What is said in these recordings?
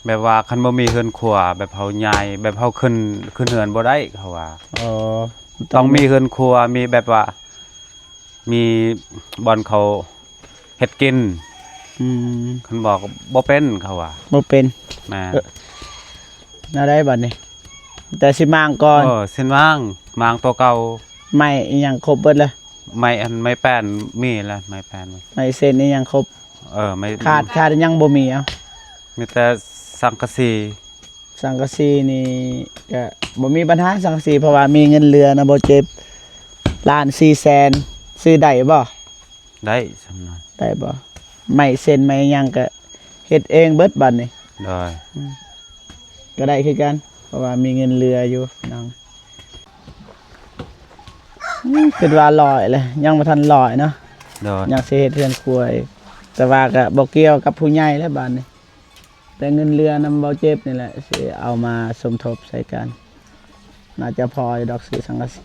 ແບບວ່າຄັນບໍ່ມີເຮືອນຄົວ ແບບເຮົາຍ້າຍ ແບບເຮົາຂຶ້ນ ຂຶ້ນເຮືອນບໍ່ໄດ້ ເຂົາວ່າ. ອໍ ຕ້ອງມີເຮືອນຄົວ ມີແບບວ່າ ມີບ່ອນເຂົາເຮັດກິນ. ອືມ ຄັນບໍ່ ບໍ່ເປັນ ເຂົາວ່າ. ບໍ່ເປັນ. ແມ່ນ. ເອີ ແນວໃດບັດນີ້? ແຕ່ຊິມ້າງກ່ອນ. ເອີ ຊິມ້າງ ມ້າງຕົວເກົ່າ. ໄມ້ອີ່ຫຍັງຄົບເບິດແລ້ວ? ໄມ້ອັນ ໄມ້ແປ້ນມີແລ້ວ ໄມ້ແປ້ນ. ໄມ້ເສັ້ນອີ່ຫຍັງຄົບ? ເອີ ໄມ້ ຂາດ ຂາດອີ່ຫຍັງບໍ່ມີ? ເອົາ ມີແຕ່ສັງກະສີ. ສັງກະສີນີ້ກະບໍ່ມີບັນຫາ ສັງກະສີ ເພາະວ່າມີເງິນເຫຼືອນະ ບໍ່ເຈັບ ລ້ານສີ່ແສນ ຊື້ໄດ້ບໍ່? ໄດ້ສ່ຳນັ້ນ. ໄດ້ບໍ່? ໄມ້ເສັ້ນໄມ້ຫຍັງກະເຮັດເອງເບິດບັດນີ້. ໂດຍ. ອືມ ກະໄດ້ຄືກັນ ເພາະວ່າມີເງິນເຫຼືອຢູ່ນ້ອງ. ອືມ ຄິດວ່າຫຼ້ອຍແຫຼະ ຍັງບໍ່ທັນຫຼ້ອຍເນາະ. ໂດຍ. ຍັງຊິເຮັດເຮືອນຄົວອີກ ແຕ່ວ່າກະບໍ່ກ່ຽວກັບຜູ້ໃຫຍ່ແລ້ວບາດນີ້. ແຕ່ເງິນເຫຼືອນຳເບົາເຈັບນີ້ແຫຼະ ຊິເອົາມາສົມທົບໃສ່ກັນ ໜ້າຈະພໍຢູ່ດອກ ຊື້ສັງກະສີ.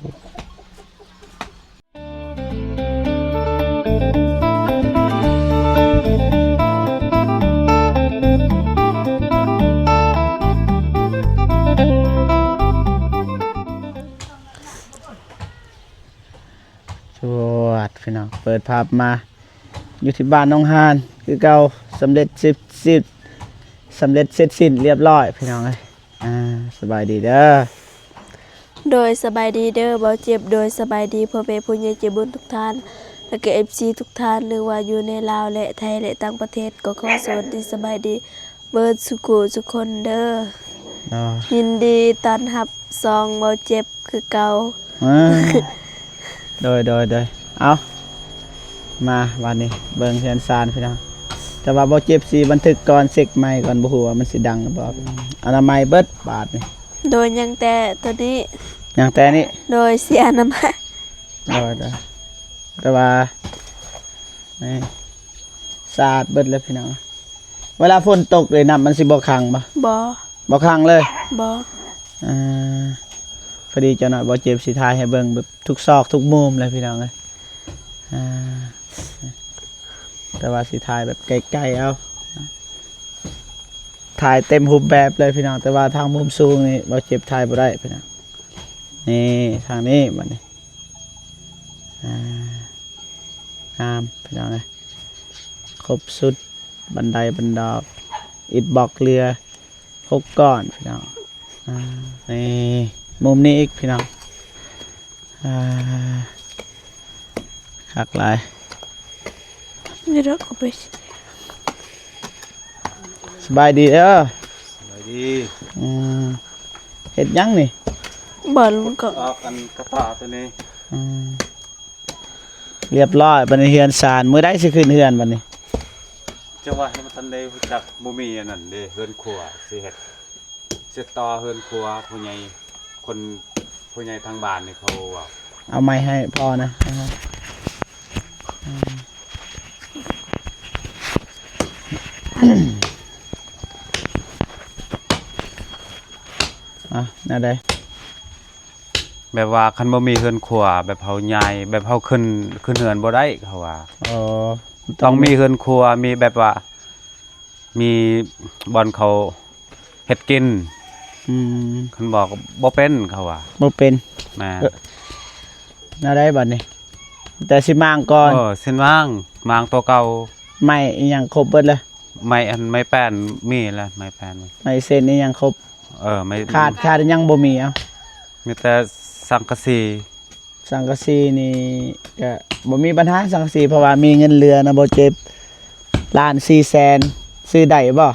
ສະຫວັດດີພີ່ນ້ອງ ເປີດພາບມາ ຢູ່ທີ່ບ້ານໜອງຫານຄືເກົ່າ ສຳເລັດເສັດສິ້ນ ສຳເລັດເສັດສິ້ນລຽບລ້ອຍພີ່ນ້ອງເອີຍ. ອ່າ ສະບາຍດີເດີ. ໂດຍ ສະບາຍດີເດີເບົາເຈັບ. ໂດຍ ສະບາຍດີພໍ່ແມ່ຜູ້ໃຫຍ່ໃຈບຸນທຸກທ່ານ ແລະກະເອັຟຊີທຸກທ່ານ ຫຼືວ່າຢູ່ໃນລາວ ແລະໄທ ແລະຕ່າງປະເທດ ກໍຂໍສະຫວັດດີສະບາຍດີ ເບິດສູ່ຜູ້ສູ່ຄົນເດີ. ໂດຍ. ຍິນດີຕ້ອນຮັບຊ່ອງເບົາເຈັບຄືເກົ່າ. ເອີ ໂດຍ ໂດຍ ໂດຍ. ເອົາ ມາບາດນີ້ເບິ່ງເຮືອນຊານພີ່ນ້ອງ ແຕ່ວ່າເບົາເຈັບຊິບັນທຶກກ່ອນ ເຊັກໄມກ່ອນ ບໍ່ຮູ້ວ່າມັນຊິດັງຫຼືບໍ່. ອະນາໄມເບິດບາດນີ້. ໂດຍ ຍັງແຕ່ໂຕນີ້ ຍັງແຕ່ນີ້. ໂດຍ ເສຍອະນາໄມ. ໂດຍ ໂດຍ. ແຕ່ວ່າ ນີ້ ສະອາດເບິດແລ້ວພີ່ນ້ອງ. ເວລາຝົນຕົກເດ ນ້ຳມັນຊິບໍ່ຂັງບໍ່? ບໍ່ ບໍ່ຂັງເລີຍ. ບໍ່. ອ່າ ພໍດີເຈົ້ານ້ອຍເບົາເຈັບຊິຖ່າຍໃຫ້ເບິ່ງແບບທຸກຊອກທຸກມຸມເລີຍພີ່ນ້ອງເອີຍ. ອ່າ ແຕ່ວ່າຊິຖ່າຍແບບໃກ້ໆເອົາ ຖ່າຍເຕັມຮູບແບບເລີຍພີ່ນ້ອງ. ແຕ່ວ່າທາງມຸມສູງນີ້ເບົາເຈັບຖ່າຍບໍ່ໄດ້ພີ່ນ້ອງ. ນີ້ ທາງນີ້ບາດນີ້. ອ່າ ງາມພີ່ນ້ອງເອີຍ ຄົບຊຸດ ບັນໄດບັນດອກ ອິດບລັອກເຫຼືອຫົກກ້ອນພີ່ນ້ອງ. ອ່າ ນີ້ ມຸມນີ້ອີກພີ່ນ້ອງ. ອ່າ ຄັກຫຼາຍ. ນີ້ເດີ ເຂົ້າໄປ. ສະບາຍດີເດີ. ສະບາຍດີ. ອືມ ເຮັດຫຍັງນີ້? ບໍ່ ມັນກໍອອກອັນກະຕ່າໂຕນີ້. ອືມ ລຽບລ້ອຍ ບັດນີ້ເຮືອນຊານ ມື້ໃດຊິຂຶ້ນເຮືອນບັດນີ້? ຈັ່ງວ່າໃຫ້ມັນທັນໄດ້ຮູ້ຈັກ ບໍ່ມີອັນນັ້ນເດ້ ເຮືອນຄົວ ຊິເຮັດ ຊິຕໍ່ເຮືອນຄົວ ຜູ້ໃຫຍ່ ຄົນ ຜູ້ໃຫຍ່ທາງບ້ານນີ້ເຂົາເວົ້າ. ເອົາໄມ້ໃຫ້ພໍ່ນະ. ອືມ ອ່ະ ແນວໃດ? ແບບວ່າຄັນບໍ່ມີເຮືອນຄົວ ແບບເຮົາຍ້າຍ ແບບເຮົາຂຶ້ນ ຂຶ້ນເຮືອນບໍ່ໄດ້ ເຂົາວ່າ. ອໍ ຕ້ອງມີເຮືອນຄົວ ມີແບບວ່າ ມີບ່ອນເຂົາເຮັດກິນ. ອືມ ຄັນບໍ່ ບໍ່ເປັນ ເຂົາວ່າ. ບໍ່ເປັນ. ແມ່ນ. ເອີ ແນວໃດບັດນີ້? ແຕ່ຊິມ້າງກ່ອນ. ເອີ ຊິມ້າງ ມ້າງຕົວເກົ່າ. ໄມ້ອີ່ຫຍັງຄົບເບິດແລ້ວ? ໄມ້ອັນ ໄມ້ແປ້ນມີແລ້ວ ໄມ້ແປ້ນ. ໄມ້ເສັ້ນອີ່ຫຍັງຄົບ? ເອີ ໄມ້ ຂາດ ຂາດອີ່ຫຍັງບໍ່ມີ? ເອົາ ມີແຕ່ສັງກະສີ. ສັງກະສີນີ້ກະບໍ່ມີບັນຫາ ສັງກະສີ ເພາະວ່າມີເງິນເຫຼືອນະ ບໍ່ເຈັບ ລ້ານສີ່ແສນ ຊື້ໄດ້ບໍ່?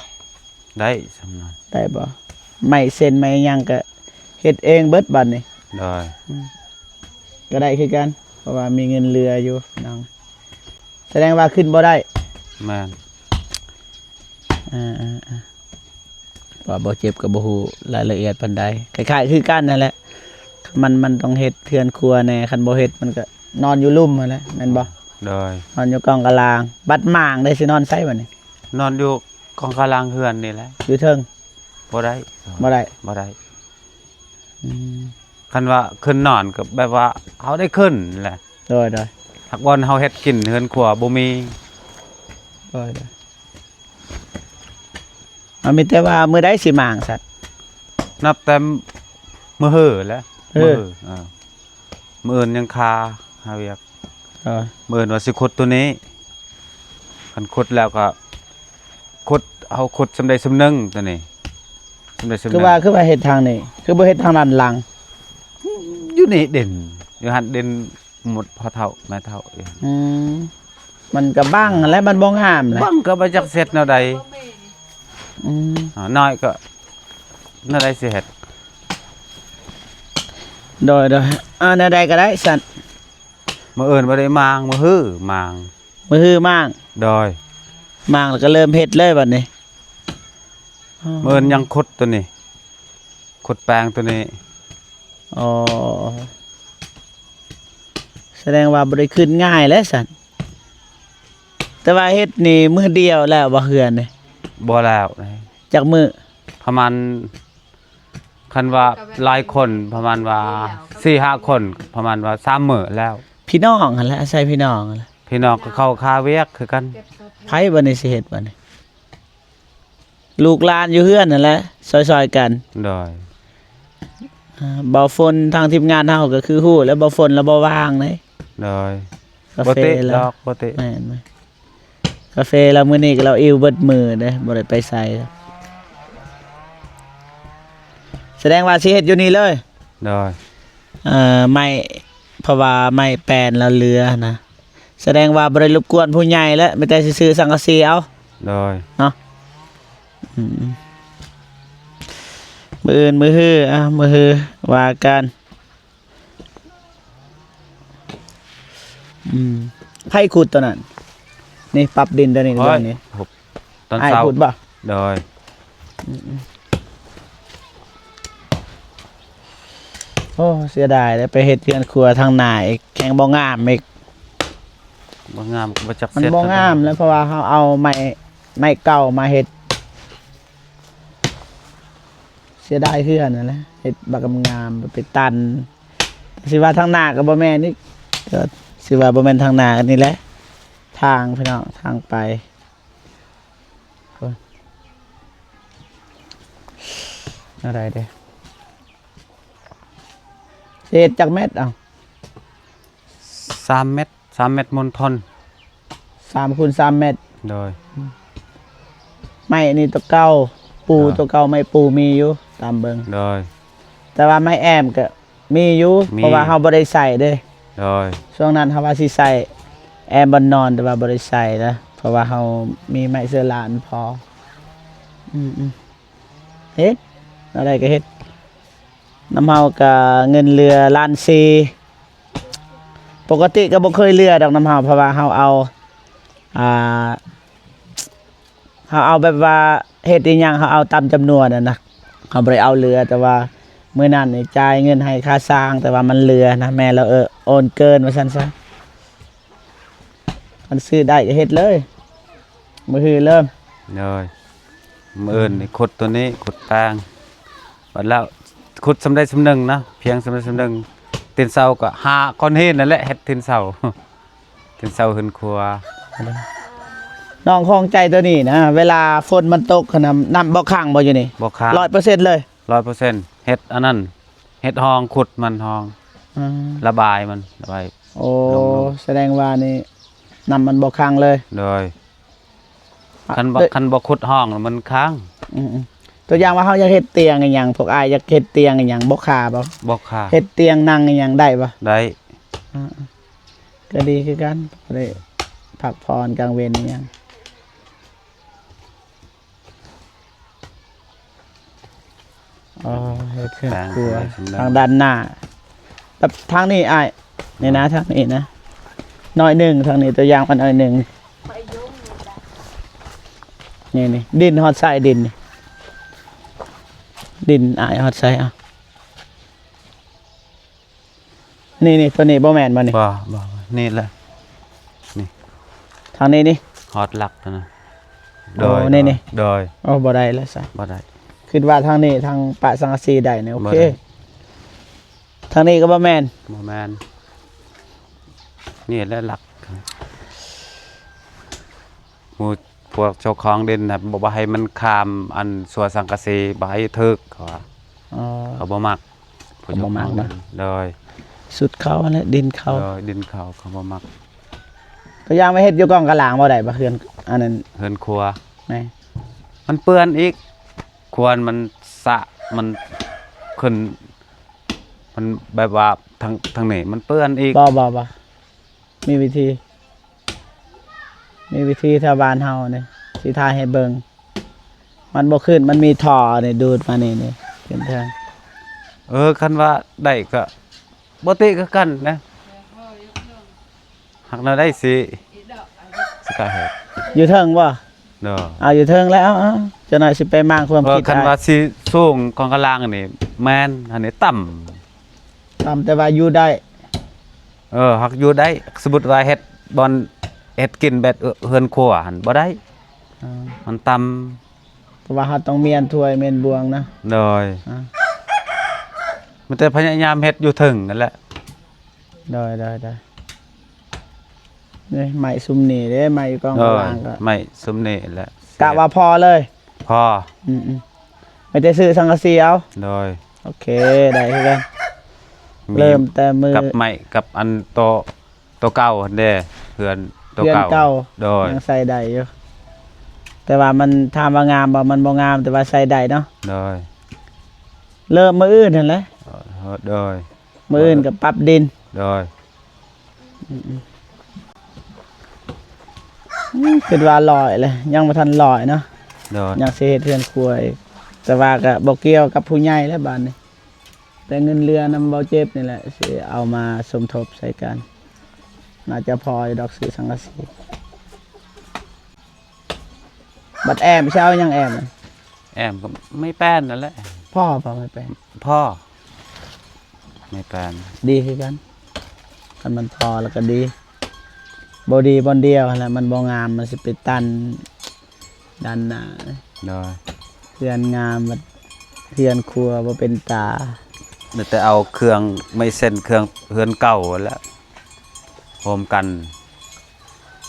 ໄດ້ສ່ຳນັ້ນ. ໄດ້ບໍ່? ໄມ້ເສັ້ນໄມ້ຫຍັງກະເຮັດເອງເບິດບັດນີ້. ໂດຍ. ອືມ ກະໄດ້ຄືກັນ ເພາະວ່າມີເງິນເຫຼືອຢູ່ນ້ອງ. ສະແດງວ່າຂຶ້ນບໍ່ໄດ້. ແມ່ນ. ເອີ ເອີ ເອີ ວ່າບໍ່ເຈັບກໍບໍ່ຮູ້ລາຍລະອຽດປານໃດ ຄ້າຍໆຄືກັນຫັ້ນແຫຼະ. ມັນ ມັນຕ້ອງເຮັດເຮືອນຄົວແດ່ ຄັນບໍ່ເຮັດມັນກໍນອນຢູ່ລຸ່ມຫັ້ນແຫຼະ ແມ່ນບໍ່? ໂດຍ. ນອນຢູ່ກອງກະລາງ. ບັດມ້າງເດ້ ຊິນອນໃສບັດນີ້? ນອນຢູ່ກອງກະລາງເຮືອນນີ້ແຫຼະ. ຢູ່ເທິງ? ບໍ່ໄດ້. ບໍ່ໄດ້. ບໍ່ໄດ້. ອືມ ຄັນວ່າຂຶ້ນນອນກໍແບບວ່າເຮົາໄດ້ຂຶ້ນແຫຼະ. ໂດຍ ໂດຍ. ຫາກບ່ອນເຮົາເຮັດກິນເຮືອນຄົວບໍ່ມີ. ໂດຍ ໂດຍ. ມັນມີແຕ່ວ່າມື້ໃດຊິມ້າງຊັ້ນ? ນັບແຕ່ມື້ເຮີແຫຼະ ເອີ ມື້ເຮີ ເອີ ມື້ອື່ນຍັງຄາຫາວຽກ ເອີ ມື້ອື່ນວ່າຊິຂຸດໂຕນີ້ ຄັນຂຸດແລ້ວກໍຂຸດ ເຮົາຂຸດສ່ຳໃດສ່ຳໜຶ່ງໂຕນີ້ ສ່ຳໃດສ່ຳໜຶ່ງ ຄືວ່າ ຄືວ່າເຮັດທາງນີ້ ຄືບໍ່ເຮັດທາງດ້ານຫຼັງ? ຢູ່ນີ້ເດັ່ນ ຢູ່ຫັ້ນເດັ່ນ ໝົດພໍ່ເຖົ້າແມ່ເຖົ້າເອງ. ອືມ ມັນກໍບັງຫັ້ນແຫຼະ ມັນບໍ່ງາມນະ ບັງກໍບໍ່ຈັກເຮັດແນວໃດ. ອືມ ອ່າ ນ້ອຍກໍແນວໃດຊິເຮັດ. ໂດຍໆ ອ່າ ແນວໃດກໍໄດ້ຊັ້ນ. ມື້ອື່ນບໍ່ໄດ້ມ້າງ ມື້ຮືມ້າງ ມື້ຮືມ້າງ. ໂດຍ ມ້າງແລ້ວກໍເລີ່ມເຮັດເລີຍບັດນີ້. ອໍ ມື້ອື່ນຍັງຂຸດໂຕນີ້ ຂຸດແປງໂຕນີ້. ອໍ ສະແດງວ່າບໍ່ໄດ້ຂຶ້ນງ່າຍແຫຼະຊັ້ນ. ແຕ່ວ່າເຮັດນີ້ມື້ດຽວແລ້ວບໍ່ເຮືອນນີ້? ບໍ່ແລ້ວ. ຈັກມື້? ປະມານ ຄັນວ່າຫຼາຍຄົນ ປະມານວ່າສີ່ຫ້າຄົນ ປະມານວ່າສາມມື້ແລ້ວ. ພີ່ນ້ອງຫັ້ນແຫຼະ ອາໄສພີ່ນ້ອງຫັ້ນແຫຼະ. ພີ່ນ້ອງກໍເຂົ້າຄາວຽກຄືກັນ. ໃຜບັດນີ້ຊິເຮັດບັດນີ້? ລູກຫຼານຢູ່ເຮືອນຫັ້ນແຫຼະ ຊ່ອຍໆກັນ. ໂດຍ ອ່າ ບ່າວຝົນ ທາງທີມງານເຮົາກໍຄືຮູ້ແລ້ວ ບ່າວຝົນລາວບໍ່ວ່າງເດ້. ໂດຍ ກາເຟ ບໍ່ຕິດ ລາວ ດອກ ບໍ່ຕິດ. ແມ່ນໆ ກາເຟລາວມື້ນີ້ກໍລາວອີ່ວເບິດມື້ເດ້ ບໍ່ໄດ້ໄປໃສ. ສະແດງວ່າຊິເຮັດຢູ່ນີ້ເລີຍ. ໂດຍ ເອີ ໄມ້ ເພາະວ່າໄມ້ແປ້ນລາວເຫຼືອນະ. ສະແດງວ່າບໍ່ໄດ້ລົບກວນຜູ້ໃຫຍ່ແລ້ວ ມີແຕ່ຊິຊື້ສັງກະສີເອົາ. ໂດຍ ເນາະ. ອືມ ມື້ອື່ນມື້ຮື ອ່າ ມື້ຮືວ່າກັນ. ອືມ ໃຜຂຸດຕົວນັ້ນ? ນີ້ປັບດິນຕົວນີ້ ໂອ້ຍ ນີ້ ຕອນເຊົ້າ ອ້າຍຂຸດບໍ່? ໂດຍ ອືມໆ ໂອ້ ເສຍດາຍເດ້ ໄປເຮັດເຮືອນຄົວທາງໜ້າອີກ ແຮງບໍ່ງາມອີກ. ບໍ່ງາມກໍບໍ່ຈັກ ມັນ ເສັດ ບໍ່ງາມແລ້ວ ເພາະວ່າເຮົາເອົາໄມ້ ໄມ້ເກົ່າມາເຮັດ. ເສຍດາຍເຮືອນຫັ້ນແຫຼະ ເຮັດບັກງາມໆ ໄປຕັນ. ຊິວ່າທາງໜ້າກໍບໍ່ແມ່ນອີກ ກໍຊິວ່າບໍ່ແມ່ນທາງໜ້າ ອັນນີ້ແຫຼະ ທາງ ພີ່ນ້ອງ ທາງໄປ. ໂອ້ຍ ແນວໃດເດ ຊິເຮັດຈັກແມັດ? ເອົາ ສາມແມັດ ສາມແມັດມົນທົນ. ສາມຄູນສາມແມັດ. ໂດຍ ໄມ້ນີ້ຕົວເກົ່າ ປູ ໂດຍ ຕົວເກົ່າ ໄມ້ປູມີຢູ່ ຕາມເບິ່ງ. ໂດຍ ແຕ່ວ່າໄມ້ແອ້ມກໍມີຢູ່ ມີ ເພາະວ່າເຮົາບໍ່ໄດ້ໃສ່ເດ້. ໂດຍ ຊ່ວງນັ້ນເຮົາວ່າຊິໃສ່ແອ້ມບ່ອນນອນ ແຕ່ວ່າບໍ່ໄດ້ໃສ່ລະ ເພາະວ່າເຮົາມີໄມ້ເຊື້ອລານພໍ. ອືມໆ ເຮັດ ແນວໃດກໍເຮັດ. ນຳເຮົາກະເງິນເຫຼືອລ້ານສີ່ ປົກກະຕິກະບໍ່ເຄີຍເຫຼືອດອກນຳເຮົາ ເພາະວ່າເຮົາເອົາ ອ່າ ເຮົາເອົາແບບວ່າເຮັດອີ່ຫຍັງ ເຮົາເອົາຕາມຈຳນວນຫັ້ນນະ ເຮົາບໍ່ໄດ້ເອົາເຫຼືອ. ແຕ່ວ່າມື້ນັ້ນນີ້ຈ່າຍເງິນໃຫ້ຄ່າຊ່າງ ແຕ່ວ່າມັນເຫຼືອນະ ແມ່ລາວ ເອີ ໂອນເກີນວ່າຊັ້ນຊະ. ຄັນຊື້ໄດ້ກໍເຮັດເລີຍ ມື້ຮືເລີ່ມ. ໂດຍ ມື້ອື່ນນີ້ຂຸດຕົວນີ້ ຂຸດແປງ ບັດແລ້ວຂຸດສ່ຳໃດສ່ຳໜຶ່ງນະ ພຽງສ່ຳໃດສ່ຳໜຶ່ງ. ຕີນເສົາກໍຫາກ້ອນຫີນນັ້ນແຫຼະ ເຮັດຕີນເສົາ ຕີນເສົາເຮືອນຄົວ. ນ້ອງຂ້ອງໃຈຕົວນີ້ນະ ເວລາຝົນມັນຕົກຫັ້ນນະ ນ້ຳບໍ່ຂັງບໍ່ຢູ່ນີ້? ບໍ່ຂັງ ຮ້ອຍເປີເຊັນເລີຍ. ຮ້ອຍເປີເຊັນ ເຮັດອັນນັ້ນ ເຮັດຮ່ອງ ຂຸດມັນຮ່ອງ ອືມ ລະບາຍມັນ ລະບາຍ. ໂອ້ ລົງໆ ສະແດງວ່ານີ້ນ້ຳມັນບໍ່ຂັງເລີຍ. ໂດຍ ຄັນບໍ່ ຄັນບໍ່ຂຸດຮ່ອງມັນຂັງ. ອືມໆ ຕົວຢ່າງວ່າເຮົາຢາກເຮັດຕຽງອີ່ຫຍັງ ພວກອ້າຍຢາກເຮັດຕຽງອີ່ຫຍັງ ບໍ່ຄາບໍ່? ບໍ່ຄາ. ເຮັດຕຽງນັ່ງອີ່ຫຍັງໄດ້ບໍ່? ໄດ້. ອ່າ ກໍດີຄືກັນ ໄດ້ພັກຜ່ອນກາງເວັນອີ່ຫຍັງ. ອໍ ເຮັດເຮືອນຄົວ ແປງທາງດ້ານໜ້າ ແບບທາງນີ້ອ້າຍ ນີ້ນະ ທາງນີ້ນະ ໜ້ອຍໜຶ່ງ ທາງນີ້ ຕົວຢ່າງມັນໜ້ອຍໜຶ່ງ. ນີ້ໆ ດິນຮອດໃສ ດິນນີ້ ດິນອ້າຍຮອດໃສ? ເອົາ ນີ້ໆ ຕົວນີ້ບໍ່ແມ່ນບໍ່ນີ້? ບໍ່ ບໍ່ ນີ້ແຫຼະ ນີ້ ທາງນີ້ນີ້ ຮອດຫຼັກນະ. ໂອ້ ໂດຍ ນີ້ນີ້ ໂດຍ ໂອ້ ບໍ່ໄດ້ແລ້ວຊະ ບໍ່ໄດ້. ຄິດວ່າທາງນີ້ ທາງປະສັງກະສີໄດ້ນີ້ ໂອເຄ ບໍ່ໄດ້. ທາງນີ້ກໍບໍ່ແມ່ນ ບໍ່ແມ່ນ. ນີ້ແຫຼະຫຼັກ ໝູ່ ພວກເຈົ້າຂອງດິນນະ ບໍ່ ບໍ່ໃຫ້ມັນຂ້າມອັນຊົວສັງກະສີ ບໍ່ໃຫ້ຖືກ ເຂົາວ່າ. ອໍ ເຂົາບໍ່ມັກ ເຂົາບໍ່ມັກເນາະ. ໂດຍ ສຸດເຂົາຫັ້ນແຫຼະ ດິນເຂົາ. ໂດຍ ດິນເຂົາ ເຂົາບໍ່ມັກ. ຕົວຢ່າງວ່າເຮັດຢູ່ກ້ອງກະລາງບໍ່ໄດ້ບໍ່ ເຮືອນອັນນັ້ນ ເຮືອນຄົວ. ແມ່ນ ມັນເປື້ອນອີກ ຄວນມັນສະ ມັນຂຶ້ນ ມັນແບບວ່າທາງ ທາງນີ້ມັນເປື້ອນອີກ. ບໍ່ ບໍ່ ບໍ່ ມີວິທີ ມີວິທີແຖວບ້ານເຮົານີ້ ຊິຖ່າຍໃຫ້ເບິ່ງ. ມັນບໍ່ຂຶ້ນ ມັນມີທໍ່ນີ້ດູດມານີ້ ນີ້ຂຶ້ນເທິງ. ເອີ ຄັນວ່າໄດ້ກໍບໍ່ຕິຄືກັນນະ ຫາກແນວໃດຊິ ຊິກະເຮັດ ຢູ່ເທິງບໍ່? ເນາະ ເອົາຢູ່ເທິງແລ້ວ ເອົາ ເອົາ ຈັກໜ້ອຍຊິໄປມ້າງຄວາມຄິດ. ເອີ ຄັນວ່າຊິສູງກອງກະລາງນີ້ ແມ່ນ ອັນນີ້ຕ່ຳ ຕ່ຳແຕ່ວ່າຢູ່ໄດ້. ເອີ ຫາກຢູ່ໄດ້ ສົມມຸດວ່າເຮັດບ່ອນ ເຮັດກິນແບບເຮືອນຄົວຫັ້ນບໍ່ໄດ້. ອ່າ ມັນຕ່ຳ ເພາະວ່າເຮົາຕ້ອງມ້ຽນຖ້ວຍມ້ຽນບ່ວງນະ. ໂດຍ ອ່າ ມີແຕ່ພະຍາຍາມເຮັດຢູ່ເທິງຫັ້ນແຫຼະ. ໂດຍ ໂດຍ ໂດຍ ນີ້ໄມ້ຊຸມນີ້ເດ້ ໄມ້ຢູ່ກອງ ໂດຍ ຂ້າງລ່າງກໍ ໄມ້ຊຸມນີ້ແຫຼະ ກະວ່າພໍເລີຍ. ພໍ ອືມໆ ມີແຕ່ຊື້ສັງກະສີເອົາ. ໂດຍ ໂອເຄ ໄດ້ຄືກັນ ມີ ເລີ່ມແຕ່ມື້ ກັບໄມ້ ກັບອັນໂຕ ໂຕເກົ່າຫັ້ນເດ້ ເຮືອນໂຕເກົ່າ ເຮືອນເກົ່າ. ໂດຍ ຍັງໃຊ້ໄດ້ຢູ່ ແຕ່ວ່າມັນ ຖາມວ່າງາມບໍ່ ມັນບໍ່ງາມ ແຕ່ວ່າໃຊ້ໄດ້ເນາະ. ໂດຍ ເລີ່ມມື້ອື່ນຫັ້ນແຫຼະ. ໂດຍ ມື້ອື່ນກໍປັບດິນ. ໂດຍ ອືມ ອືມ ຄິດວ່າຫຼ້ອຍແຫຼະ ຍັງບໍ່ທັນຫຼ້ອຍເນາະ. ໂດຍ ຍັງຊິເຮັດເຮືອນຄົວອີກ ແຕ່ວ່າກໍບໍ່ກ່ຽວກັບຜູ້ໃຫຍ່ແລ້ວບາດນີ້ ແຕ່ເງິນເຫຼືອນຳເບົາເຈັບນີ້ແຫຼະ ຊິເອົາມາສົມທົບໃສ່ກັນ ໜ້າຈະພໍຢູ່ດອກ ຊື້ສັງກະສີ. ບັດແອ້ມຊິເອົາຫຍັງແອ້ມ? ແອ້ມກໍໄມ້ແປ້ນນັ້ນແຫຼະ. ພໍບໍ່ໄມ້ແປ້ນ? ພໍ ໄມ້ແປ້ນ ດີຄືກັນ ຄັນມັນພໍແລ້ວກໍດີ. ບໍ່ດີບ່ອນດຽວຫັ້ນແຫຼະ ມັນບໍ່ງາມ ມັນຊິໄປຕັນດ້ານໜ້າ. ໂດຍ ເຮືອນງາມ ບັດເຮືອນຄົວບໍ່ເປັນຕາ. ມີແຕ່ເອົາເຄື່ອງໄມ້ເສັ້ນ ເຄື່ອງເຮືອນເກົ່າຫັ້ນແຫຼະ ໂຮມກັນ.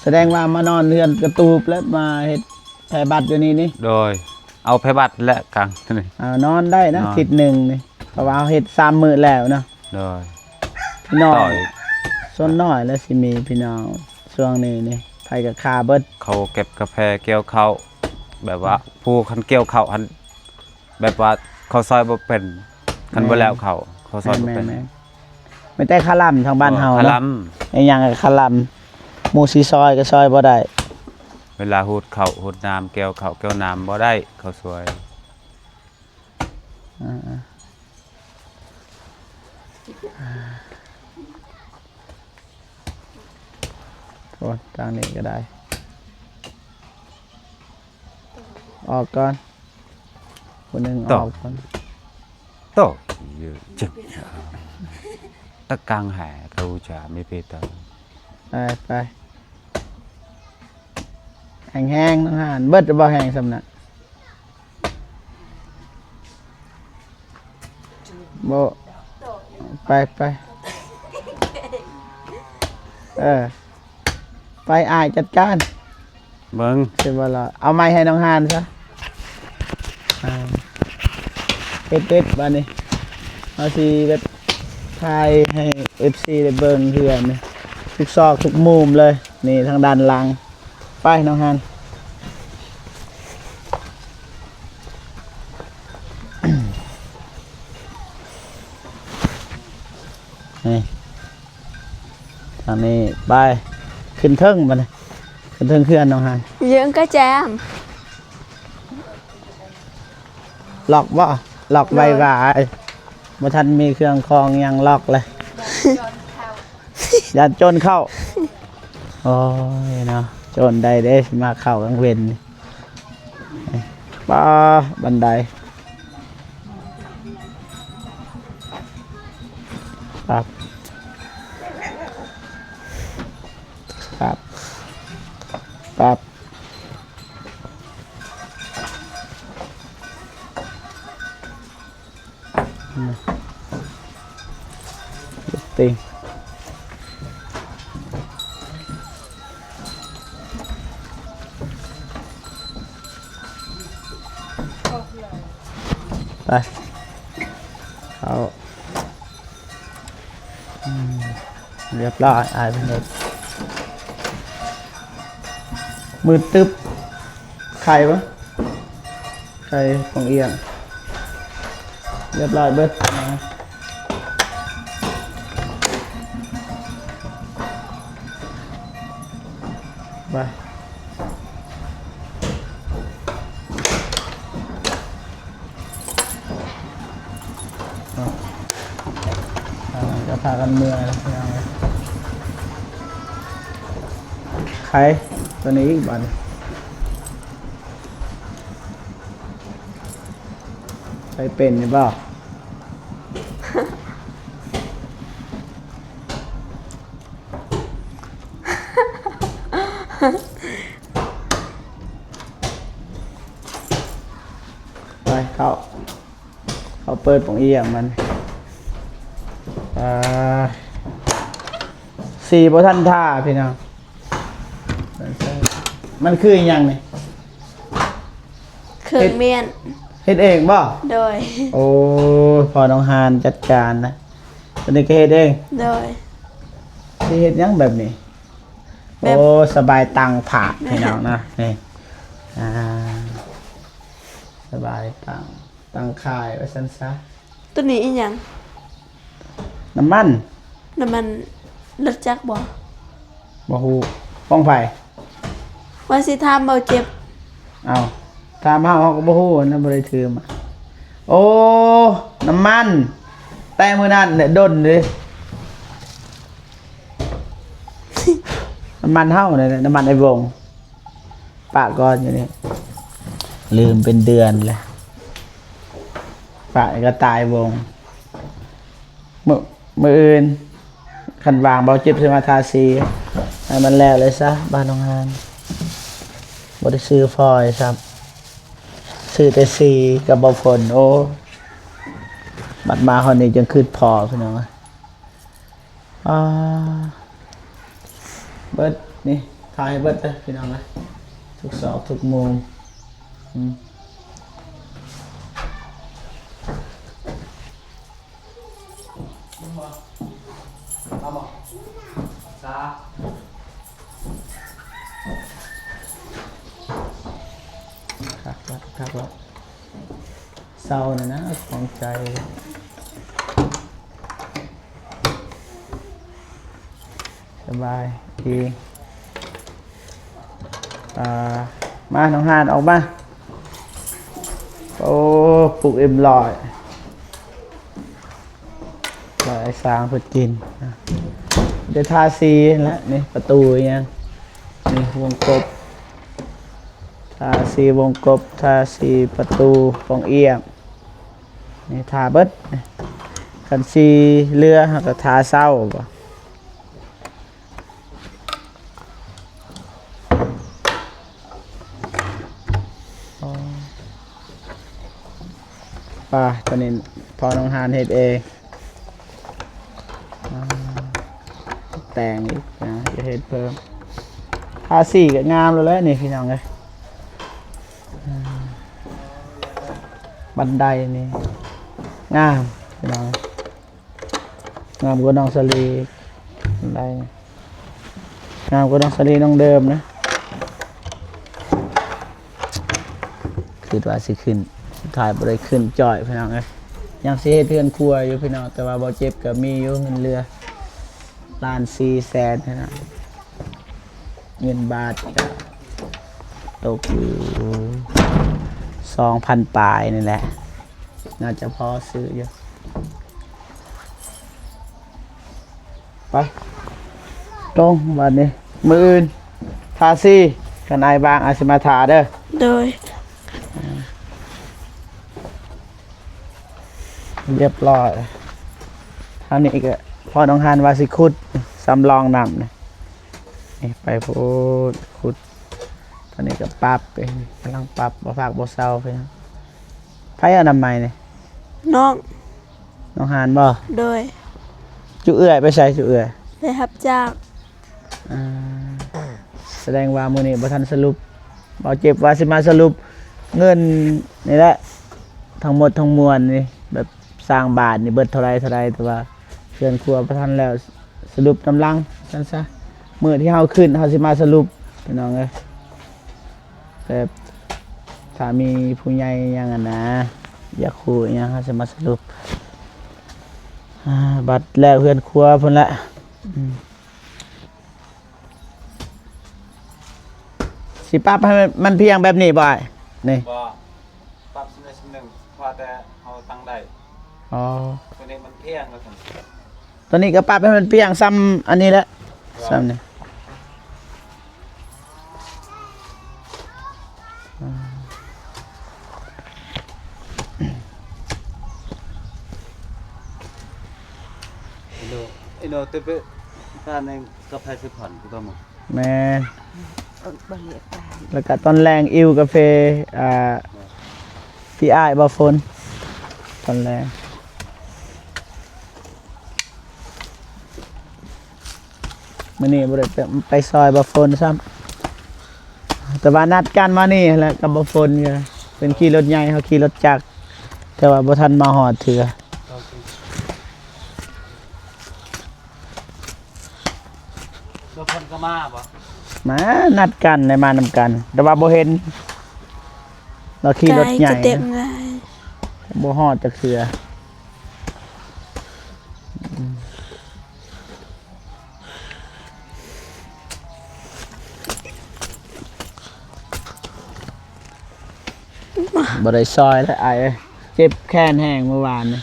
ສະແດງວ່າມານອນເຮືອນກະຕູບ ແລະ ມາເຮັດແພບັດຢູ່ນີ້ນີ້. ໂດຍ ເອົາແພບັດແຫຼະກາງນີ້ ເອົານອນໄດ້ນະ ນອນ ທິດໜຶ່ງນີ້ ເພາະວ່າເຮົາເຮັດສາມມື້ແລ້ວເນາະ. ໂດຍ ພີ່ນ້ອງ ສ່ວນໜ້ອຍແລ້ວຊິມີພີ່ນ້ອງ ຊ່ວງນີ້ນີ້ ໃຜກໍຄາເບິດ. ເຂົາເກັບກາແຟກ່ຽວເຂົ້າ ແບບວ່າ ອືມ ຜູ້ຄັນກ່ຽວເຂົ້າຫັ້ນ ແບບວ່າເຂົາຊອຍບໍ່ເປັນ ຄັນ ແມ່ນ ບໍ່ແລ້ວເຂົາ ເຂົາຊອຍບໍ່ເປັນ. ແມ່ນໆ ມີແຕ່ຄະລຳທາງບ້ານເຮົາ ເອີ ເນາະ ຄະລຳ ອີຫຍັງກໍຄະລຳ ໝູ່ຊິຊອຍກໍຊອຍບໍ່ໄດ້. ເວລາຮູດເຂົ້າ ຮູດນ້ຳ ກ່ຽວເຂົ້າ ກ່ຽວນ້ຳບໍ່ໄດ້ ເຂົາຊອຍ. ອ່າ ໂອ້ ທາງນີ້ກໍໄດ້ ອອກກ່ອນ ຜູ້ໜຶ່ງອອກກ່ອນ. ໂຕ ເຍອະຈັງ ຕະກັງຫາເຂົາຈະມີເພດ. ໄປ ໄປ ແຮງໆ ນ້ອງຫານ ເບິດບໍ່ແຮງສ່ຳນະ? ບໍ່ ໄປ ໄປ ເອີ ໄປ ອ້າຍຈັດການ ເບິ່ງ ຊິບໍ່ລອດ. ເອົາໄມ້ໃຫ້ນ້ອງຫານຊະ. ອ່າ ເຮັດເດັດບາດນີ້ ເຮົາຊິແບບຖ່າຍໃຫ້ເອັຟຊີໄດ້ເບິ່ງເຮືອນ ທຸກຊອກທຸກມຸມເລີຍ ນີ້ທາງດ້ານຫຼັງ. ໄປ ນ້ອງຫານ ນີ້ ທາງນີ້ ໄປ ຂຶ້ນເທິງບາດນີ້ ຂຶ້ນເທິງເຮືອນ ນ້ອງຫານ ເຍືອງກະແຈມ. ລັອກບໍ່? ລັອກໄວ້ ໄວ້ ບໍ່ທັນມີເຄື່ອງຂອງຫຍັງ ລັອກເລີຍ ຢ້ານໂຈນເຂົ້າ. ໂອ້ຍເນາະ ໂຈນໃດເດ້ ຊິມາເຂົ້າກາງເວັນນີ້. ປ້າ ບັນໄດ ປັບ ປັບ ປັບ. ເຕັງ ໄປ ເຂົ້າ ອືມ ຮຽບຮ້ອຍ ອ້າຍເພິ່ນເຮັດ ມືດຕຶບ ໄຂ່ບໍ່? ໄຂ່ປອງອຽງ ຮຽບຮ້ອຍເບິດ ໄປ ເອົາ ເອົາ ກໍພາກັນເມືອແລ້ວ ພີ່ນ້ອງເອີຍ ໄຂ່ຕົວນີ້ອີກບາດນີ້ ໄຂ່ເປັນຢູ່ບໍ່? ໄປ ເຂົ້າ ເຂົ້າເປີດປ່ອງອຽງມັນ ອ່າ ສີບໍ່ທັນທາ ພີ່ນ້ອງ ມັນຄືອີ່ຫຍັງນີ້? ເຄື່ອງມ້ຽນ ເຮັດເອງບໍ່? ໂດຍ ໂອ້ ພໍ່ນ້ອງຮານຈັດການນະ ຕົວນີ້ກໍເຮັດເອງ? ໂດຍ ຊິເຮັດຫຍັງແບບນີ້? ແບບ ໂອ້ ສະບາຍຕັ່ງຜ້າ ແມ່ນ ພີ່ນ້ອງນະ ນີ້ ອ່າ ສະບາຍຕັ່ງ ຕັ່ງຄ້າຍວ່າຊັ້ນຊະ. ຕົວນີ້ອີ່ຫຍັງ? ນ້ຳມັນ ນ້ຳມັນລົດຈັກບໍ່? ບໍ່ຮູ້ ຂອງໃຜ? ວ່າຊິຖາມເບົາເຈັບ. ເອົ້າ ຖາມເຮົາ ເຮົາກໍບໍ່ຮູ້ ອັນນັ້ນບໍ່ໄດ້ຖືມາ. ໂອ້ ນ້ຳມັນ ແຕ່ມື້ນັ້ນແຫຼະ ດົນເດ້ ນ້ຳມັນເຮົານັ້ນແຫຼະ ນ້ຳມັນໄອ້ວົງ ປະກ່ອນຢູ່ນີ້ ລືມເປັນເດືອນແລ້ວ ປະກໍຕາຍວົງ. ມື້ ມື້ອື່ນ ຄັນວ່າງເບົາເຈັບຊິມາທາສີໃຫ້ມັນແລ້ວເລີຍຊະ ບ້ານໜອງຫານ ບໍ່ໄດ້ຊື້ຟອຍຊ້ຳ ຊື້ແຕ່ສີກັບເບົາຝົນ. ໂອ້ ບັດມາຮອດນີ້ຈຶ່ງຄຶດພໍ ພີ່ນ້ອງເອີຍ. ອ່າ ເບິດນີ້ ຖ່າຍໃຫ້ເບິດເດີ ພີ່ນ້ອງເອີຍ ທຸກຊອກທຸກມຸມ. ອືມ ຄັກລະ ຄັກລະ ເຊົາແລ້ວນະ ຂອງໃຈ ສະບາຍດີ. ອ່າ ມາ ນ້ອງຫານ ອອກມາ. ໂອ້ ປຸກເອັມຮ້ອຍ ໄວ້ໃຫ້ຊ້າງເພິ່ນກິນ. ໄດ້ທາສີແລ້ວ ນີ້ປະຕູອີ່ຫຍັງ ນີ້ວົງກົບ ທາສີວົງກົບ ທາສີປະຕູປ່ອງອຽງ ນີ້ທາເບິດ. ຄັນສີເຫຼືອ ເຮົາກໍທາເຊົາບໍ່? ອໍ ປາ ຕອນນີ້ພໍ່ນ້ອງຫານເຮັດເອງ. ອ່າ ແຕ່ງອີກນະ ຈະເຮັດເພີ່ມ. ທາສີກໍງາມແລ້ວແຫຼະນີ້ ພີ່ນ້ອງເອີຍ. ອ່າ ບັນໄດນີ້ງາມ ພີ່ນ້ອງເອີຍ. ງາມກວ່ານ້ອງສາລີ ໄດ້ ງາມກວ່ານ້ອງສາລີນ້ອງເດີມນະ. ຄິດວ່າຊິຂຶ້ນ ສຸດທ້າຍບໍ່ໄດ້ຂຶ້ນຈ້ອຍ ພີ່ນ້ອງເອີຍ. ຍັງຊິເຮັດເຮືອນຄົວຢູ່ ພີ່ນ້ອງ ແຕ່ວ່າບໍ່ເຈັບກໍມີຢູ່ເງິນເຫຼືອ ລ້ານສີ່ແສນ ພີ່ນ້ອງ. ເງິນບາດກໍຕົກຢູ່ສອງພັນປາຍນີ້ແຫຼະ ໜ້າຈະພໍຊື້ຢູ່. ໄປ ຕົງບາດນີ້ ມື້ອື່ນທາສີ ຄັນອ້າຍວ່າງອ້າຍຊິມາຖ້າເດີ. ໂດຍ ຮຽບຮ້ອຍ. ທາງນີ້ກໍພໍ່ນ້ອງຫານວ່າຊິຂຸດ ສຳລອງນ້ຳນີ້ ນີ້ໄປພຸ້ນ ຂຸດ. ຕອນນີ້ກໍປັບ ກຳລັງປັບ ບໍ່ພັກບໍ່ເຊົາ. ໃຜເອົານ້ຳໃໝ່ນີ້? ນ້ອງ ນ້ອງຫານບໍ່? ໂດຍ ຈຸເອື້ອຍໄປໃສ? ຈຸເອື້ອຍໄປຮັບຈ້າງ. ອ່າ ສະແດງວ່າມື້ນີ້ບໍ່ທັນສະຫຼຸບ ເບົາເຈັບວ່າຊິມາສະຫຼຸບເງິນນີ້ແຫຼະ. ທັງໝົດທັງມວນນີ້ ແບບສ້າງບ້ານນີ້ເບິດເທົ່າໃດເທົ່າໃດ ແຕ່ວ່າເຮືອນຄົວບໍ່ທັນແລ້ວ ສະຫຼຸບນຳຫຼັງຊັ້ນຊະ. ມື້ທີ່ເຮົາຂຶ້ນ ເຮົາຊິມາສະຫຼຸບ ພີ່ນ້ອງເອີຍ. ແບບຖ້າມີຜູ້ໃຫຍ່ຫຍັງຫັ້ນນະ ຢາກຮູ້ຫຍັງ ເຮົາຊິມາສະຫຼຸບ. ອາ ບັດແລ້ວເຮືອນຄົວພຸ້ນລະ. ອືມ ຊິປັບໃຫ້ມັນພຽງແບບນີ້ບໍ່ອ້າຍ? ນີ້ ບໍ່ ປັບຊຳໃດຊຳໜຶ່ງ ເພາະວ່າແຕ່ເຮົາຕັ້ງໄດ້. ອໍ ຕົວນີ້ມັນພຽງວ່າຊັ້ນ. ຕົວນີ້ກໍປັບໃຫ້ມັນພຽງຊ່ຳອັນນີ້ແຫຼະ ຊ່ຳນີ້. ອາ ອີໂນ ອີໂນ ເຕີເປີ ຕາໜຶ່ງ ກາແຟ ສິບພັນ ຄືກັນໝົດ. ແມ່ນ ເອີ ບໍ່ເລີຍຕາຍ. ແລ້ວກະຕອນແລງ ອິ້ວກາເຟ ອ່າ ພີ່ອ້າຍບ່າວຝົນ ຕອນແລງ. ມື້ນີ້ບໍ່ໄດ້ໄປ ໄປຊ່ອຍບ່າວຝົນຊ້ຳ ແຕ່ວ່ານັດກັນມານີ້ແຫຼະກັບບ່າວຝົນ. ເພິ່ນຂີ່ລົດໃຫຍ່ ເຮົາຂີ່ລົດຈັກ ແຕ່ວ່າບໍ່ທັນມາຮອດເທື່ອ. ແລ້ວເພິ່ນກໍມາບໍ່? ມາ ນັດກັນ ໄດ້ມານຳກັນ ແຕ່ວ່າບໍ່ເຫັນ ລາວຂີ່ລົດໃຫຍ່ ໄກ ກໍເຕັມຫຼາຍ ບໍ່ຮອດຈັກເທື່ອ. ບໍ່ໄດ້ຊ່ອຍແລ້ວອ້າຍເອີຍ ເຈັບແຂນແຮງມື້ວານນີ້.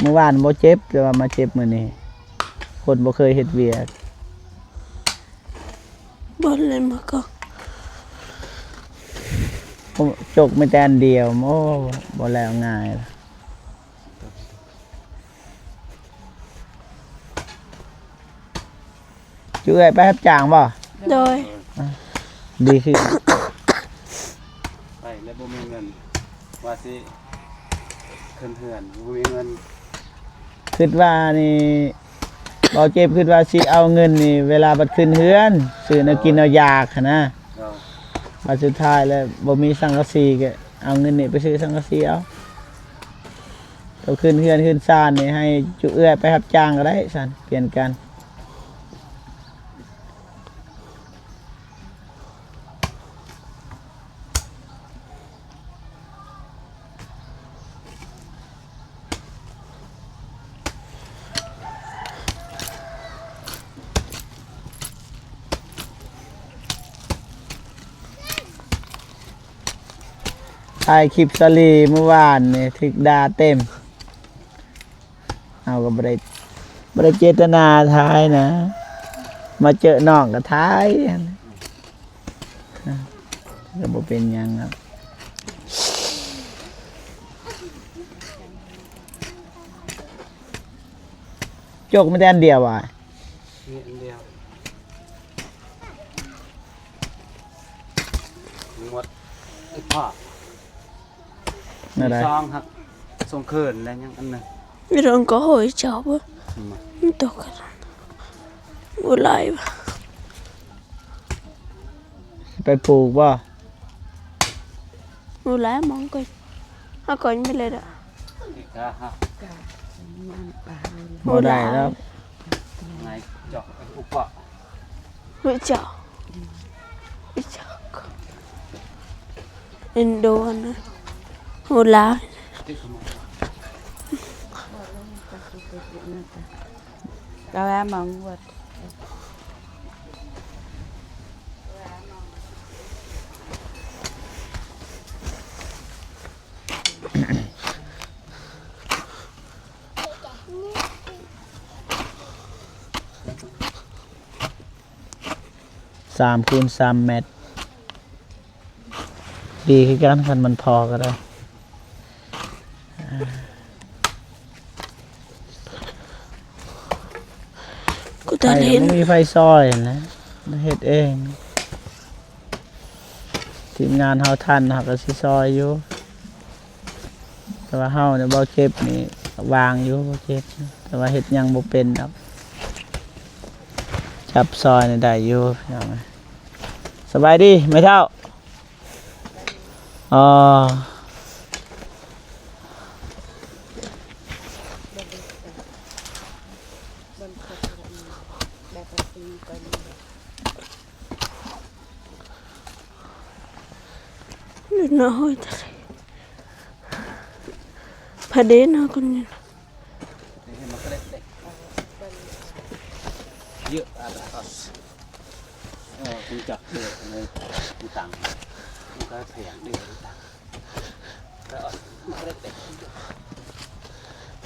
ມື້ວານບໍ່ເຈັບ ແຕ່ວ່າມາເຈັບມື້ນີ້ ຄົນບໍ່ເຄີຍເຮັດວຽກ. ບໍ່ເລີຍມາກໍ ໂອ້ ຈົກມີແຕ່ອັນດຽວ ໂອ້ ບໍ່ແລ້ວງ່າຍ. ຈຸເອື້ອຍໄປຮັບຈ້າງບໍ່? ໂດຍ ອາ ດີຄື ໄປແລ້ວບໍ່ມີເງິນ ວ່າຊິຂຶ້ນເຮືອນ ບໍ່ມີເງິນ. ຄິດວ່ານີ້ ເບົາເຈັບ ຄິດວ່າຊິເອົາເງິນນີ້ ເວລາບັດຂຶ້ນເຮືອນ ຊື້ແນວກິນແນວຢາກຫັ້ນນະ. ໂດຍ ບັດສຸດທ້າຍແລ້ວບໍ່ມີສັງກະສີ ກໍເອົາເງິນນີ້ໄປຊື້ສັງກະສີເອົາ. ໂຕຂຶ້ນເຮືອນຂຶ້ນຊານນີ້ ໃຫ້ຈຸເອື້ອຍໄປຮັບຈ້າງກໍໄດ້ຊັ້ນ ປ່ຽນກັນ. ຖ່າຍຄລິບສາລີມື້ວານນີ້ ຖືກດ່າເຕັມ. ເຮົາກໍບໍ່ໄດ້ ບໍ່ໄດ້ເຈດຕະນາຖ່າຍນະ ມາເຈີນ້ອງກໍຖ່າຍ ກໍບໍ່ເປັນຫຍັງດອກ. ຈົກມີແຕ່ອັນດຽວຫວາ? ມີອັນດຽວ ໝົດອີກພໍ. ແນວໃດ? ສອງຫັກ ສອງຄືນແລ້ວຍັງອັນໜຶ່ງ. ມີເລື່ອງກໍໂຫຍເຈົ້າບໍ່? ອືມ ມັນຕົກກັນບໍ່ຫຼາຍບໍ່? ໄປປູກບໍ່? ບໍ່ຫຼາຍ ມອງກໍ ຫາກໍຍັງບໍ່ໄດ້ດອກ. ບໍ່ໄດ້ແລ້ວ. ໄງເຈາະໄປປູກບໍ່? ຮູ້ຈັກ ຮູ້ຈັກ ອິນໂດນະ ໂຫລາ ກະແວະມາງວດ. ສາມຄູນສາມແມັດ ດີຄືກັນ ຄັນມັນພໍກໍໄດ້. ກູຕາເຫັນ ໄຟກໍບໍ່ມີໄຟຊ່ອຍຫັ້ນນະ ເຮັດເອງ. ທີມງານເຮົາທັນ ເຮົາກໍຊິຊ່ອຍຢູ່. ແຕ່ວ່າເຮົານີ້ ເບົາເຈັບນີ້ວາງຢູ່ ເບົາເຈັບ ແຕ່ວ່າເຮັດຫຍັງບໍ່ເປັນດອກ. ຈັບຊ່ອຍນີ້ໄດ້ຢູ່ພີ່ນ້ອງ. ສະບາຍດີແມ່ເຖົ້າ. ອໍ ເນາະ ໂອ້ຍ ຕາຍ ພະເດເນາະ ຄົນນີ້. Ê, mà cái đấy, đấy. Dựa, à, à, à. Ờ, cũng chặt được, này, cũng tăng. Cũng có thể ăn được, cũng tăng. Ờ, cái đấy, đấy.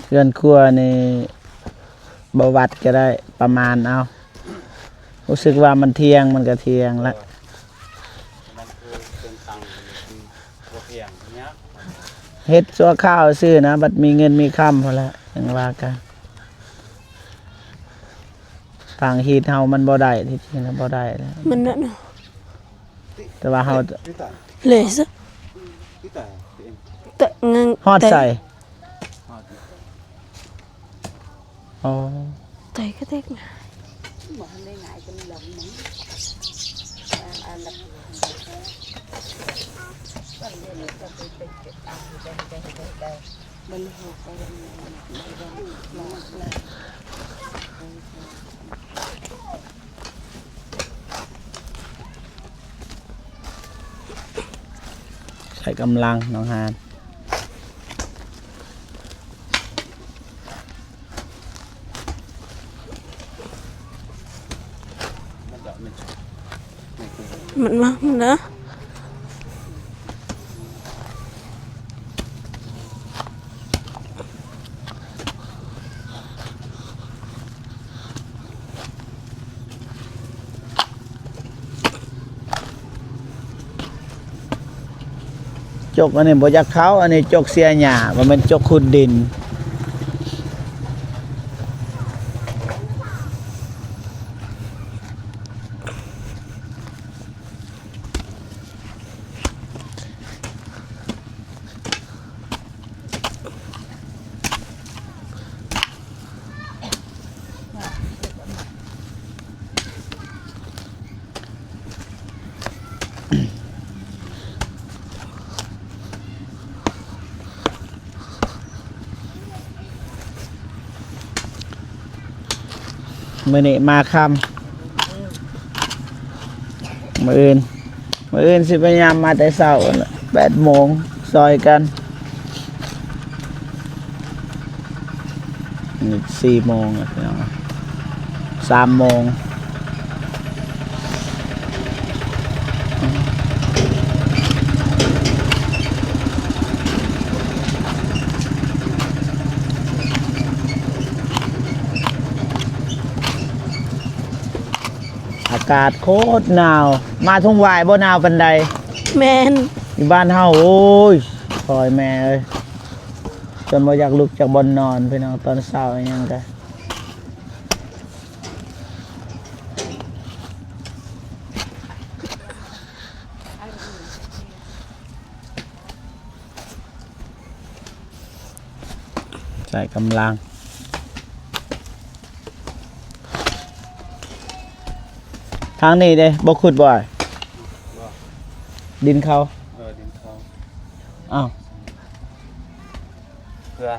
ເຮືອນຄົວນີ້ບໍ່ວັດກໍໄດ້ ປະມານເອົາ. ຮູ້ສຶກວ່າມັນທ່ຽງ ມັນກໍທ່ຽງລະ. ເອີ ມັນຄືເປັນຕັງ ບໍ່ທ່ຽງຍາກ. ເຮັດຊົ່ວຄາວຊື່ນະ ບັດມີເງິນມີຄຳພຸ້ນລະ ຈັ່ງວ່າກັນ. ທາງຮີດເຮົາມັນບໍ່ໄດ້ ທີ່ຈິງນະບໍ່ໄດ້ແລ້ວ ມັນນັ້ນນະ ແຕ່ວ່າເຮົາ ເລຊະ ແຕ່ງ ຮອດໃສ? ອໍ ໄຕກະເຕັກນະ. ໃຊ້ກຳລັງນ້ອງຫານ. ມັນມານະ. ຈົກອັນນີ້ບໍ່ຢາກເຂົ້າ ອັນນີ້ຈົກເສຍຫຍ້າ ບໍ່ແມ່ນຈົກຂຸດດິນ. ມື້ນີ້ມາຄ່ຳ ມື້ອື່ນ ມື້ອື່ນຊິພະຍາຍາມມາແຕ່ເຊົ້າ ແປດໂມງ ຊ່ອຍກັນ. ນີ້ສີ່ໂມງແລ້ວພີ່ນ້ອງ ສາມໂມງ. ອາກາດໂຄດໜາວ ມາທົ່ງຫວາຍບໍ່ໜາວປານໃດ. ແມ່ນ ຢູ່ບ້ານເຮົາ ໂອ້ຍ ໂອ້ຍແມ່ເອີຍ ຈົນບໍ່ຢາກລຸກຈາກບ່ອນນອນພີ່ນ້ອງ ຕອນເຊົ້າອີ່ຫຍັງກະ. ໃຊ້ກຳລັງ ທາງນີ້ເດ້ ບໍ່ຂຸດບໍ່ອ້າຍ? ບໍ່ ດິນເຂົ້າ ເອີ ດິນເຂົ້າ. ອ້າວ ເພື່ອ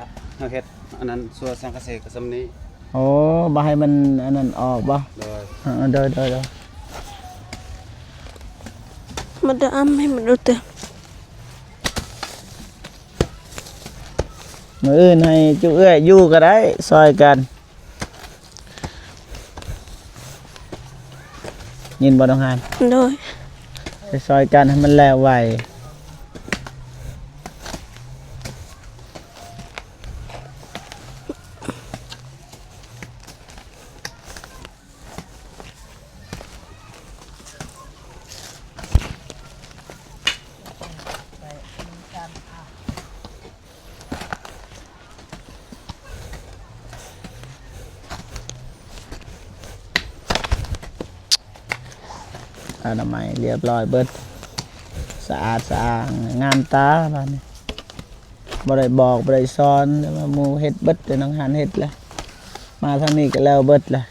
ເຮັດອັນນັ້ນ ຊົ່ວສັງກະສີກໍສ່ຳນີ້. ໂອ້ ບໍ່ໃຫ້ມັນອັນນັ້ນອອກບໍ່? ໂດຍ ເອີ ໂດຍ ໂດຍ ໂດຍ. ມັນຈະອຳໃຫ້ມັນດູເຕີ. ມື້ອື່ນໃຫ້ຈຸເອື້ອຍຢູ່ກໍໄດ້ ຊ່ອຍກັນ ຍິນບໍ່ນ້ອງຫານ? ໂດຍ ໄປຊ່ອຍກັນໃຫ້ມັນແລ້ວໄວ. ອະນາໄມລຽບຮ້ອຍເບິດ ສະອາດສະອ້າງ ງາມຕາບາດນີ້. ບໍ່ໄດ້ບອກ ບໍ່ໄດ້ສອນ ແຕ່ວ່າໝູ່ເຮັດເບິດ ແຕ່ນ້ອງຫານເຮັດແຫຼະ ມາທາງນີ້ກໍແລ້ວເບິດແຫຼະ.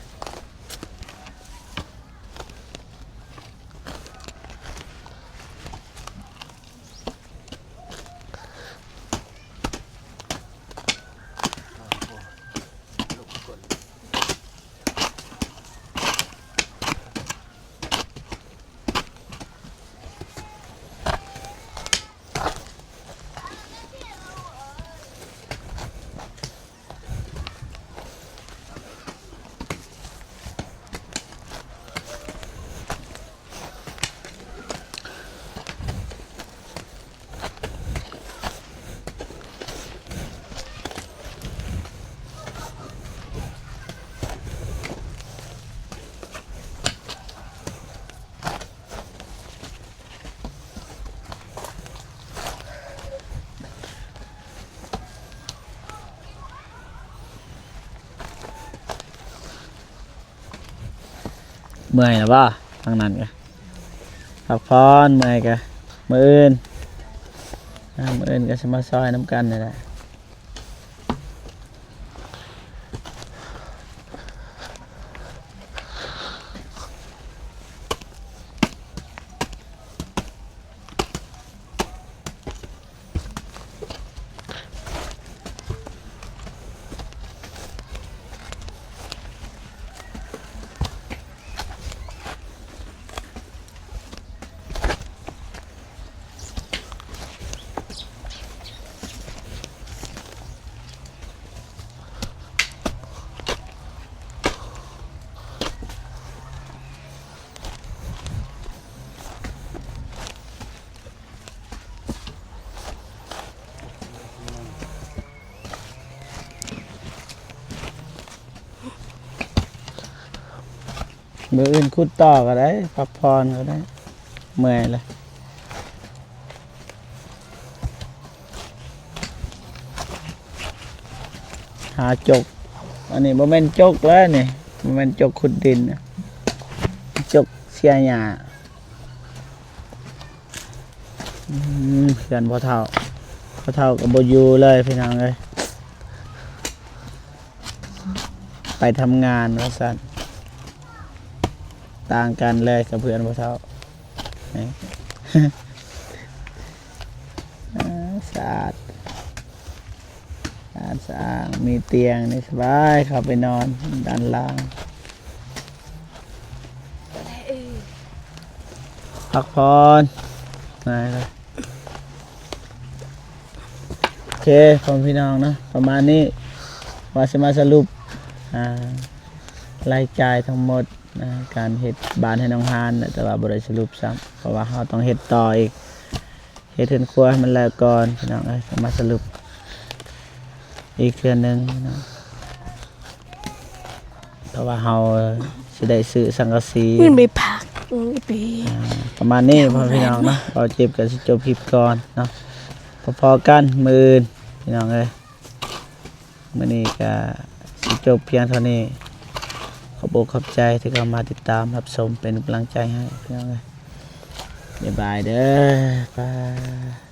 ມື່ອຍແລ້ວບໍ່? ທາງນັ້ນກະພັກຜ່ອນ ເມື່ອຍກະມື້ອື່ນ ອາ ມື້ອື່ນກະຊິມາຊ່ອຍນຳກັນນີ້ແຫຼະ. ມື້ອື່ນຂຸດຕໍ່ກໍໄດ້ ພັກຜ່ອນກໍໄດ້ ເມື່ອຍແລ້ວ. ຫາຈົກ ອັນນີ້ບໍ່ແມ່ນຈົກແລ້ວນີ້ ບໍ່ແມ່ນຈົກຂຸດດິນນະ ຈົກເສຍຫຍ້າ. ອືມ ເຮືອນພໍ່ເຖົ້າ ພໍ່ເຖົ້າກໍບໍ່ຢູ່ເລີຍພີ່ນ້ອງເອີຍ ໄປທຳງານວ່າຊັ້ນ. ຕ່າງກັນເລີຍກັບເຮືອນພໍ່ເຖົ້າ ນີ້ ອາ ສະອາດ ສະອາດສະອ້າງ ມີຕຽງນີ້ສະບາຍ ເຂົ້າໄປນອນດ້ານລ່າງ ພັກຜ່ອນ. ໂອເຄ ພໍ່ແມ່ພີ່ນ້ອງເນາະ ປະມານນີ້ ວ່າຊິມາສະຫຼຸບ ອາ ລາຍຈ່າຍທັງໝົດ ອາ ການເຮັດບ້ານໃຫ້ນ້ອງຮານນະ ແຕ່ວ່າບໍ່ໄດ້ສະຫຼຸບຊ້ຳ ເພາະວ່າເຮົາຕ້ອງເຮັດຕໍ່ອີກ ເຮັດເຮືອນຄົວໃຫ້ມັນແລ້ວກ່ອນພີ່ນ້ອງເອີຍ ຈະມາສະຫຼຸບອີກເທື່ອໜຶ່ງເນາະ ເພາະວ່າເຮົາຊິໄດ້ຊື້ສັງກະສີ ມັນໄປພັກ ມັນໄປ ອາ ປະມານນີ້ພໍ່ແມ່ພີ່ນ້ອງເນາະ ເວົ້າຈິບກໍຊິຈົບຄລິບກ່ອນເນາະ ພໍ້ໆກັນມື້ອື່ນພີ່ນ້ອງເອີຍ. ມື້ນີ້ກະຊິຈົບພຽງເທົ່ານີ້ ຂອບອົກຂອບໃຈທີ່ເຂົ້າມາຕິດຕາມຮັບຊົມ ເປັນກຳລັງໃຈໃຫ້ພີ່ນ້ອງເອີຍ ບາຍບາຍເດີ ບາຍ.